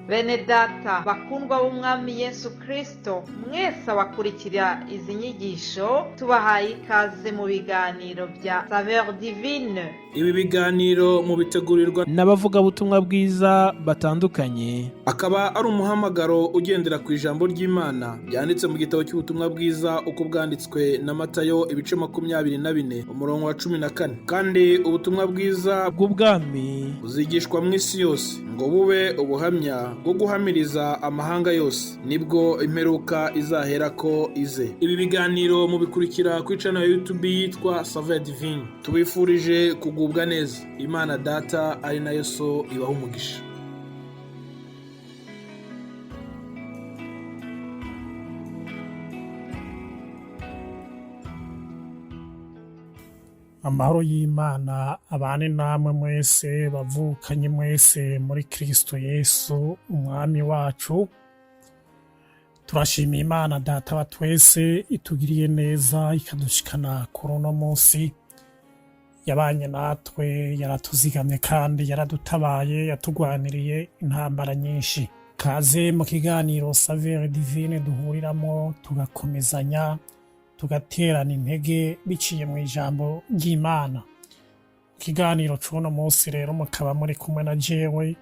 Bene data bakundwa b'Umwami Yesu Kristo, mwese abakurikira izi nyigisho, tubahaye ikaze mu biganiro bya Saveur Divine. Ibi biganiro mubitegurirwa n'abavugabutumwa bwiza batandukanye. Akaba ari umuhamagaro ugendera ku ijambo ry'Imana ryanditse mu gitabo cy'ubutumwa bwiza uko bwanditswe na Matayo, ibice 24, umurongo wa 14. Kandi ubutumwa bwiza bw'ubwami buzigishwa mu isi yose ngo bube ubuhamya bwo guhamiriza amahanga yose, nibwo imperuka izaherako ize. Ibi biganiro mubikurikira kuri channel ya YouTube yitwa Saveur Divine. Tubifurije kugubwa neza. Imana Data ari nayo So ibaha umugisha. Amahoro y'Imana abane namwe mwese, bavukanye mwese muri Kristo Yesu Umwami wacu. Turashimiye Imana Data wa twese itugiriye neza ikadushikana kuri uno munsi. Yabanye natwe, yaratuzigamye kandi yaradutabaye, yatugwaniriye intambara nyinshi. Kaze mu kiganiro Saveur Divine duhuriramo tugakomezanya, tugaterana intege biciye mu ijambo ry'Imana. Ikiganiro c'uno munsi rero mukaba muri kumwe na jewe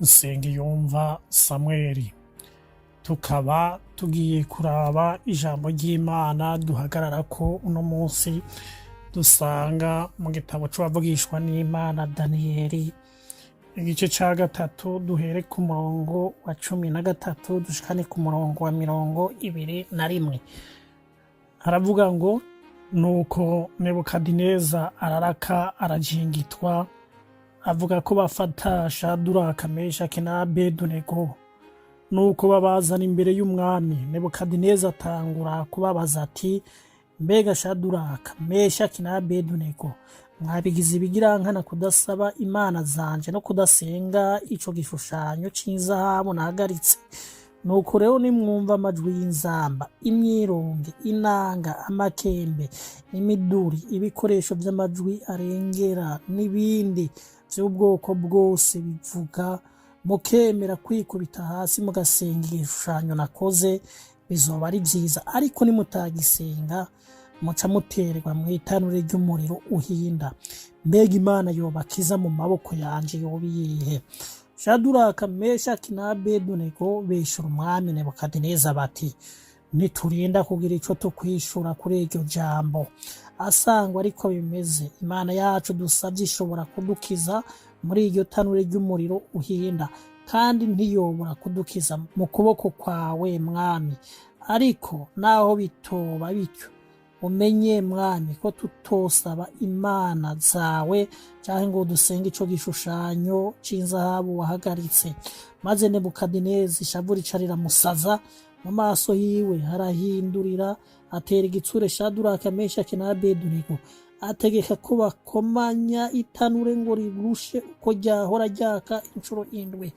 Nsengiyumva Samweli. Tukaba tugiye kuraba ijambo ry'Imana duhagararako uno munsi, dusanga mu gitabo c'uwavugishwa n'Imana Daniyeli, igice ca 3, duhere ku murongo wa 13 dushikane ku murongo wa 21. Haravuga ngo: nuko Nebukadineza araraka, arajingitwa, avuga ko bafata Shaduraka, Meshaki na Abedunego. Nuko babazana imbere y'umwami. Nebukadineza atangura kubabaza ati: mbega Shaduraka, Meshaki na Abedunego, mwabigize ibigirankana kudasaba imana zanje no kudasenga ico gishushanyo c'inzahabu nahagaritse? Nuko rero nimwumva amajwi y'inzamba, imyironge, inanga, amakembe, imiduri, ibikoresho vy'amajwi arengera n'ibindi vy'ubwoko bwose bivuga, mukemera kwikubita hasi mugasenga igishushanyo nakoze, bizoba ari vyiza. Ariko nimutagisenga, muca muterwa mw'itanure ry'umuriro uhinda. Mbega Imana yobakiza mu maboko yanje yoba iyihe? Shaduraka, Meshaki na Abedunego bishura umwami Nebukadineza bati: ntiturinda kugira ico tukwishura kuri iryo jambo. Asangwa ariko bimeze, Imana yacu dusavye ishobora kudukiza muri iryo tanure ry'umuriro uhinda, kandi ntiyobora kudukiza mu kuboko kwawe, mwami. Ariko naho bitoba bityo, umenye mwami ko tutosaba imana zawe canke ngo dusenge ico gishushanyo c'inzahabu wahagaritse. Maze Nebukadineza ishavu rica riramusaza, mu maso hiwe harahindurira, atera igitsure Shaduraka, Meshaki na Abedunego, ategeka ko bakomanya itanure ngo rirushe uko ryahora ryaka incuro 7.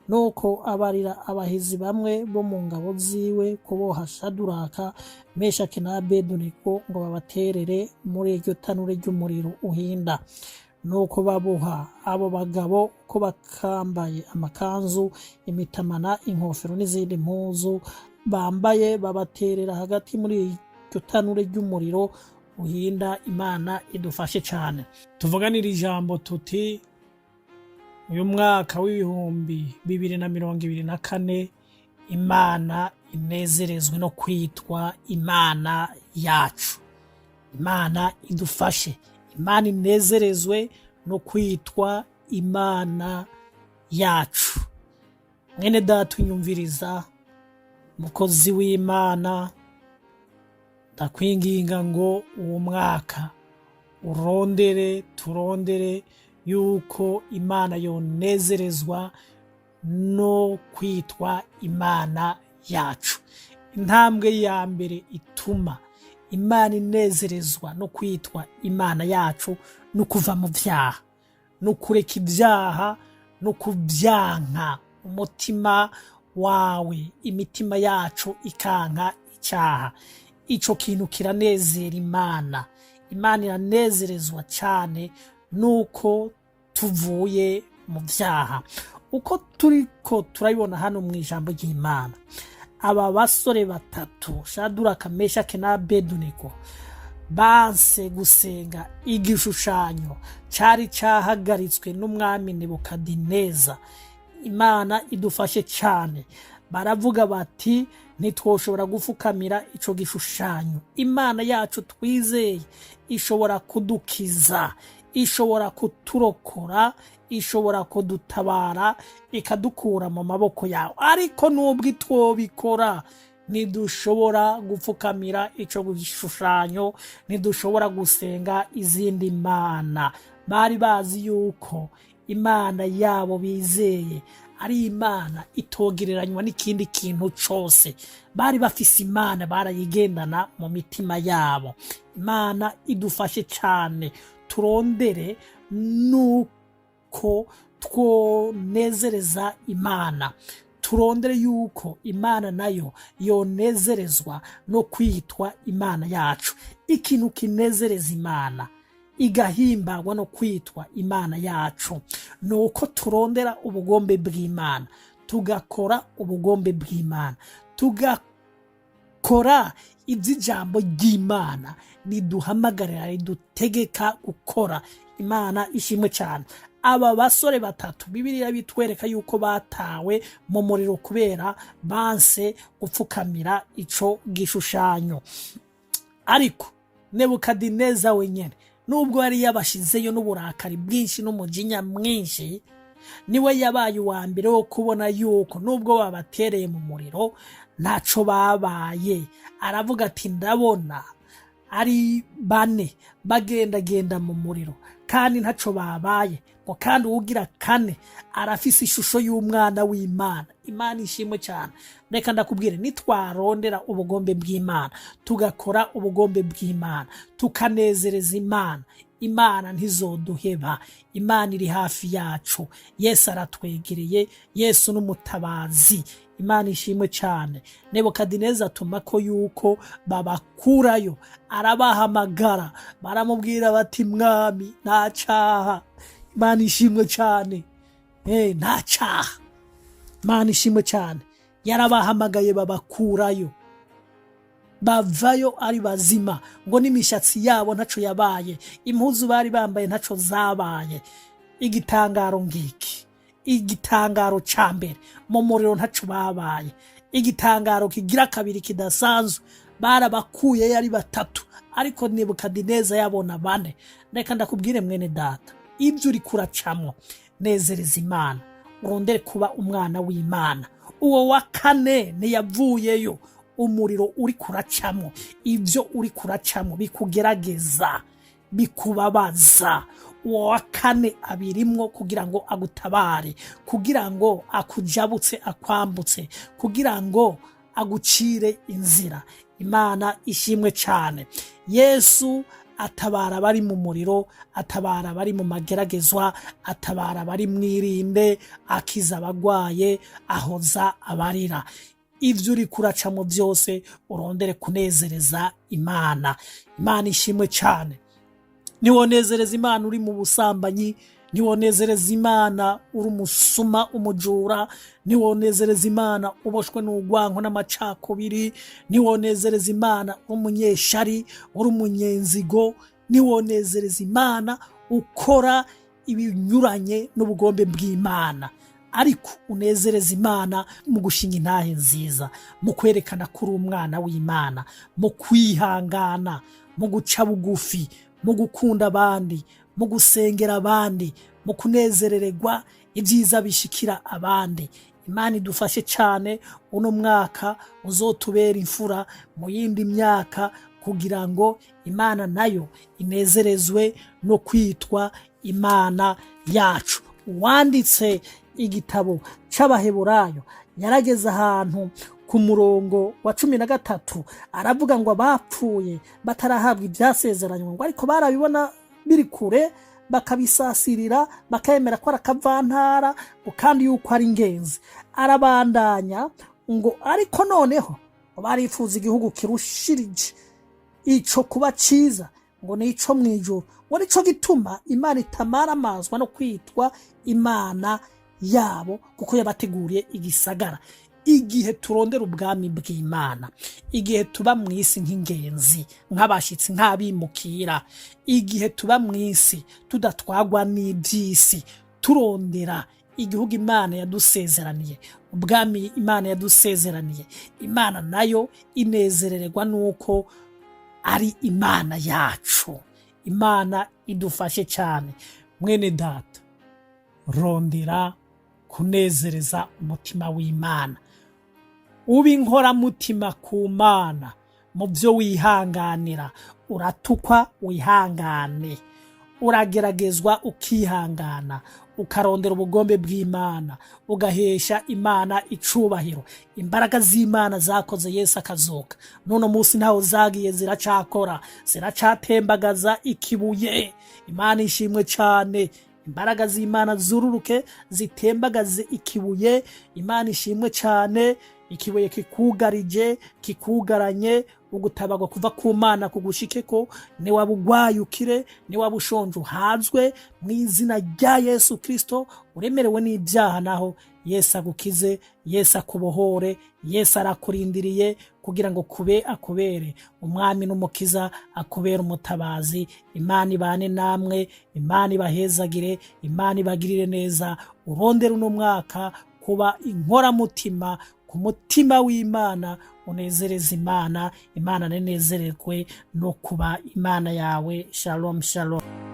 Nuko abarira abahizi bamwe bo mu ngabo ziwe kuboha Shaduraka, Meshaki na Abedunego ngo babaterere muri iryo tanure ry'umuriro uhinda. Nuko baboha abo bagabo ko bakambaye amakanzu, imitamana, inkofero n'izindi mpuzu bambaye, babaterera hagati muri iryo tanure ry'umuriro uhinda. Imana idufashe cyane. Tuvuganira ijambo tuti: uyu mwaka w'2024, Imana inezerezwe no kwitwa Imana yacu. Imana idufashe, Imana inezerezwe no kwitwa Imana yacu. Mwene data unyumviriza, mukozi w'Imana, ndakwinginga ngo uwo mwaka urondere, turondere yuko Imana yonezerezwa no kwitwa Imana yacu. Intambwe ya mbere ituma Imana inezerezwa no kwitwa Imana yacu no kuva mu vyaha, no kureka ibyaha, no kubyanka umutima wawe, imitima yacu ikanka icyaha. Ico kintu kiranezera Imana. Imana iranezerezwa cyane nuko tuvuye mu vyaha. Uko turiko turabibona hano mu ijambo ry'Imana, aba basore batatu, Shaduraka, Meshake na Abedunego, banse gusenga igishushanyo cari cahagaritswe n'umwami Nebukadineza. Imana idufashe cyane. Baravuga bati: "Ntitwoshobora gufukamira ico gishushanyo. Imana yacu twizeye ishobora kudukiza, ishobora kuturokora, ishobora kudutabara ikadukura mu maboko yawe. Ariko nubwo itwobikora, ntidushobora gupfukamira ico gishushanyo, ntidushobora gusenga izindi mana." Bari bazi yuko Imana yabo bizeye ari Imana itogereranywa n'ikindi kintu cose. Bari bafise Imana, barayigendana mu mitima yabo. Imana idufashe cyane, turondere nuko twonezereza Imana, turondere yuko Imana nayo yonezerezwa no kwitwa Imana yacu. Ikintu kinezereza Imana igahimbagwa no kwitwa Imana yacu ni uko turondera ubugombe bw'Imana, tugakora ubugombe bw'Imana, tugakora iby'ijambo ry'Imana riduhamagarira, ridutegeka gukora. Imana ishimwe cyane. Aba basore batatu, Bibiliya bitwereka yuko batawe mu muriro kubera banse gupfukamira ico gishushanyo. Ariko Nebukadineza wenyine, nubwo yari yabashizeyo n'uburakari bwinshi n'umujinya mwinshi, niwe yabaye uwa mbere wo kubona yuko nubwo babatereye mu muriro ntaco babaye. Aravuga ati: "Ndabona ari bane bagendagenda mu muriro kandi ntaco babaye," ngo kandi uwugira kane arafise ishusho y'umwana w'Imana. Imana ishimwe cyane. Reka ndakubwire, nitwarondera ubugombe bw'Imana, tugakora ubugombe bw'Imana, tukanezereza Imana, Imana ntizoduheba. Imana iri hafi yacu. Yesu aratwegereye. Yesu n'umutabazi. Imana ishimwe cyane. Nebukadineza atuma ko yuko babakurayo, arabahamagara, baramubwira bati: "Mwami, nta caha." Imana ishimwe cyane. Nta caha. Imana ishimwe cyane. Yarabahamagaye, babakurayo, bavayo ari bazima, ngo n'imishatsi yabo ntaco yabaye, impuzu bari bambaye ntaco zabaye. Igitangaro ngiki, igitangaro ca mbere, mu muriro ntaco babaye. Igitangaro kigira kabiri kidasanzwe, barabakuye ari batatu, ariko Nebukadineza yabona bane. Reka ndakubwire mwene data, ibyo uri kuracamwo, nezereza Imana, urondere kuba umwana w'Imana. Uwo wa kane ntiyavuyeyo. Umuriro uri kuracamwo, ibyo uri kuracamwo bikugerageza, bikubabaza, uwo wa kane abirimwo kugira ngo agutabare, kugira ngo akujabutse, akwambutse, kugira ngo agucire inzira. Imana ishimwe cyane. Yesu atabara abari mu muriro, atabara abari mu mageragezwa, atabara abari mwirinde, akiza abagwaye, ahoza abarira. Ibyo uri kuracamo byose, urondere kunezereza Imana. Imana ishimwe cyane. Ntiwonezereza Imana uri mu busambanyi, ntiwonezereza Imana uri umusuma, umujura, ntiwonezereza Imana uboshwe n'urwanko n'amacakubiri, ntiwonezereza Imana uri umunyeshari, uri umunyenzigo, ntiwonezereza Imana ukora ibinyuranye n'ubugombe bw'Imana. Ariko unezereza Imana mu gushinga intahe nziza, mu kwerekana ko uri umwana w'Imana, mu kwihangana, mu guca bugufi, mu gukunda abandi, mu gusengera abandi, mu kunezerererwa ibyiza bishikira abandi. Imana idufashe cyane. Uno mwaka uzotubera imfura mu yindi myaka, kugira ngo Imana nayo inezerezwe no kwitwa Imana yacu. Uwanditse igitabo c'Abaheburayo yarageze ahantu ku murongo wa 13, aravuga ngo abapfuye batarahabwa ibyasezeranywe, ngo ariko barabibona biri kure, bakabisasirira, bakemera ko ari akavantara, ngo kandi yuko ari ingenzi. Arabandanya ngo ariko noneho barifuza igihugu kirushirije ico kuba ciza. Ngo ni ico mw'ijuru. Ngo nico gituma Imana itamaramazwa no kwitwa Imana yabo, kuko yabateguriye igisagara. Igihe turondera ubwami bw'Imana, igihe tuba mu isi nk'ingenzi, nk'abashyitsi, nk'abimukira, igihe tuba mu isi tudatwagwa n'iby'isi, turondera igihugu Imana yadusezeraniye, ubwami Imana yadusezeraniye, Imana nayo inezerererwa n'uko ari Imana yacu. Imana idufashe cyane. Mwene data, rondera kunezereza umutima w'Imana, uba inkoramutima ku Mana mu byo wihanganira. Uratukwa, wihangane. Urageragezwa, ukihangana, ukarondera ubugombe bw'Imana, ugahesha Imana icubahiro. Imbaraga z'Imana zakoze Yesu akazuka, none munsi ntaho zagiye, ziracakora, ziracatembagaza ikibuye. Imana ishimwe cyane. Imbaraga z'Imana zururuke zitembagaze ikibuye. Imana ishimwe cyane. Ikibuye kikugarije, kikugaranye, ugutabagwa kuva ku Mana kugushike ko niwaba ugwaye ukire, niwaba ushonje uhazwe mu izina rya Yesu Kristo. Uremerewe n'ibyaha, naho Yesu agukize, Yesu akubohore. Yesu arakurindiriye kugira ngo kube akubere umwami n'umukiza, akubere umutabazi. Imana ibane namwe, Imana ibahezagire, Imana ibagirire neza. Urondere uno mwaka kuba inkoramutima ku mutima w'Imana, unezereza Imana, Imana nenezererwe no kuba Imana yawe. Shalom, shalom.